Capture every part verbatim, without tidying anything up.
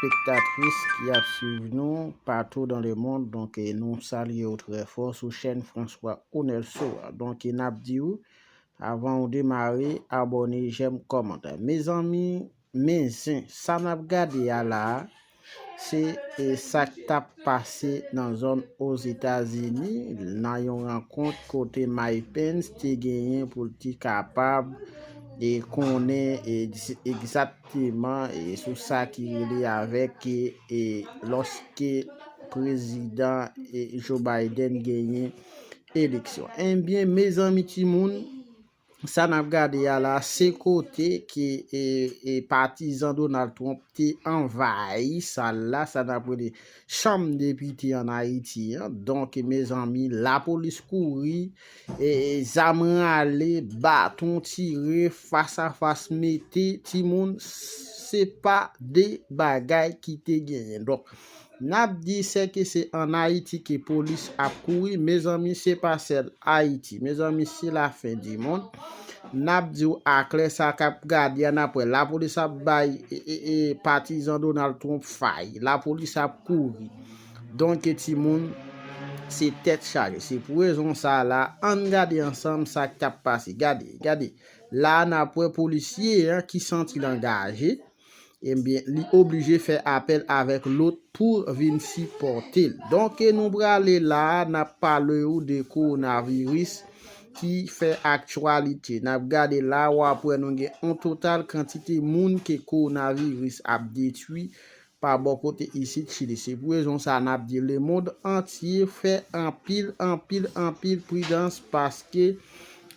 espektatris ki ap swiv nou patou dan le mond. Donk, e, nou salye w trè fò sou chèn François Onelso a. Donk, e, n ap di w, avan w demare, abòne, jèm, kòmantè. Mezanmi, men zen, sa n ap gade a la a, se, e, sa k t ap pase nan zòn Ozetazini, nan yon rankont kote Mike Pence te genyen pou l te kapab, e, konnen, e, egzakteman, e, sou sa ki rele avèk, e, e, lòske prezidan, e, Joe Biden genyen eleksyon. Ebyen, mezanmi timoun, sa n ap gade a la, se kote ke, e, e, patizan Donald Trump te anvayi sal la, sa n ap rele Chanm Depite ann Ayiti an. Donk, mezanmi, lapolis kouri, e, e, zam rale, baton tire, fas a fas mete, timoun, se pa de bagay ki te genyen. Donk, n ap di sè ke se ann Ayiti ke polis ap kouri, mezanmi, se pa sèl Ayiti. Mezanmi, se lafen di mond. N ap di w aklè sa k ap gade a, n ap wè lapolis ap bay, e, e, e, patizan Donald Trump fay. Lapolis ap kouri. Donk, timoun, se tèt chaje. Se pou rezon sa la, ann gade ansanm sa k t ap pase. Gade, gade. La, n ap wè polisye an ki santi l angaje. Ebyen, li oblije fè apèl avèk lòt pou vin sipòte l. Donk, e nou prale la, n ap pale w de kowonaviris ki fè aktyalite. N ap gade la, w ap wè nou gen yon total kantite moun ke kowonaviris ap detwi pa bò kote isit Chili. Se pou rezon sa n ap di lemonn antye fè anpil, anpil, anpil pridans paske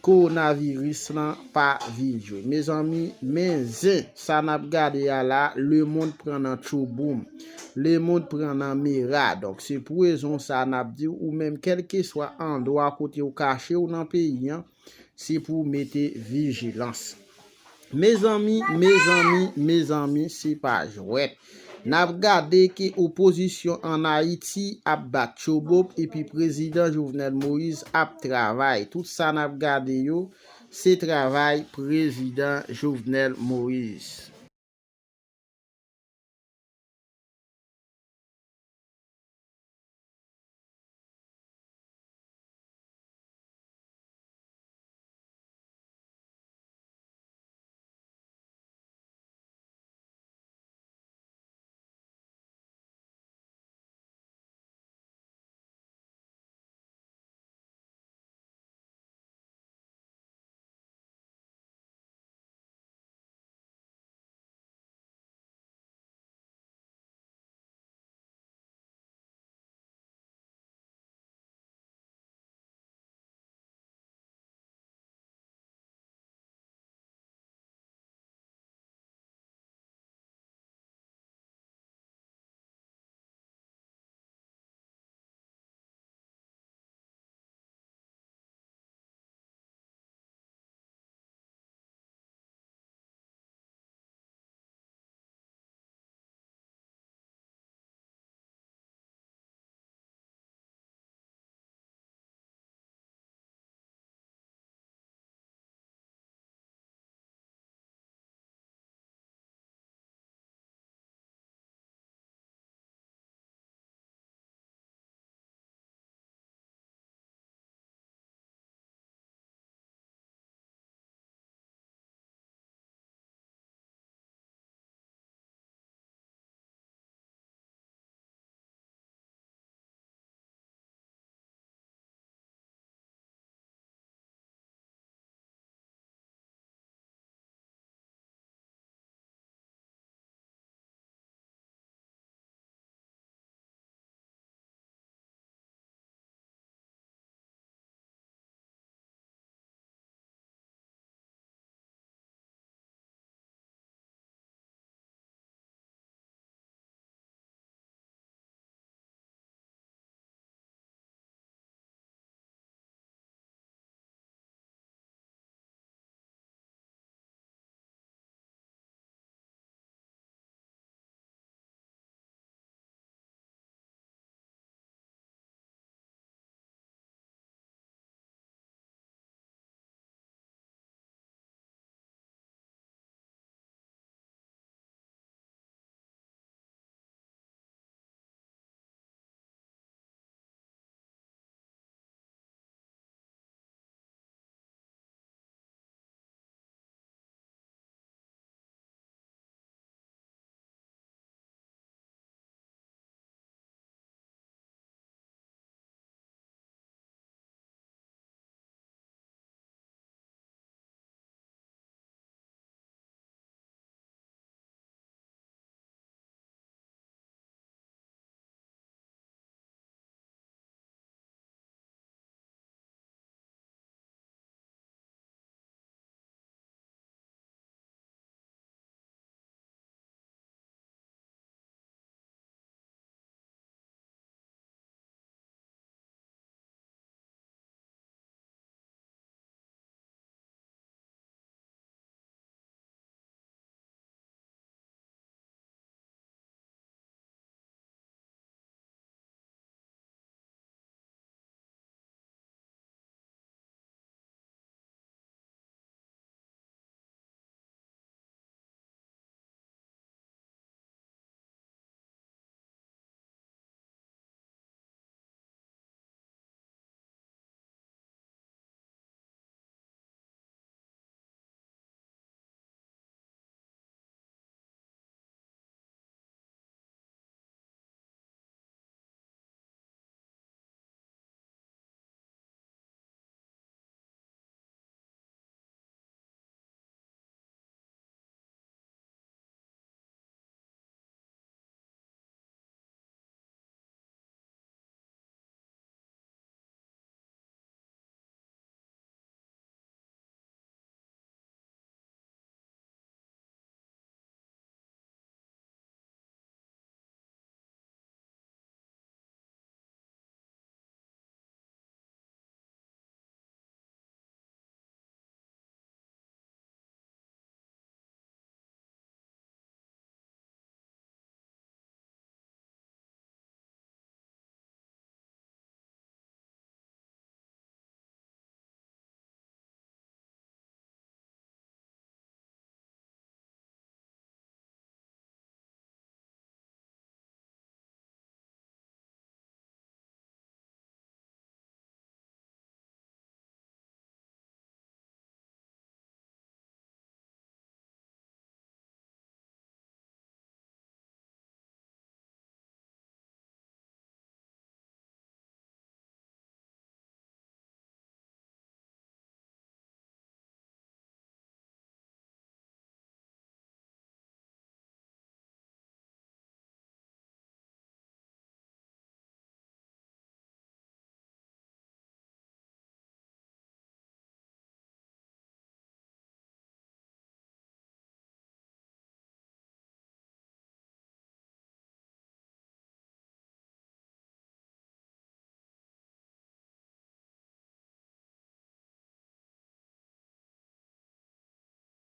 kowonaviris lan pa vin jwe. Mezanmi, men zen, sa n ap gade a la, lemonn pran nan tchouboum. Lemonn pran nan mera. Donk, se pou rezon sa n ap di w, ou menm, kèlkeswa andwa kote w kache w nan peyi an, se pou w mete vijilans. Mezanmi, mezanmi, mezanmi, se pa jwèt. N ap gade ke opozisyon ann Ayiti ap bat tchobop epi prezidan Jovenel Moïse ap travay. Tout sa n ap gade yo, se travay prezidan Jovenel Moïse.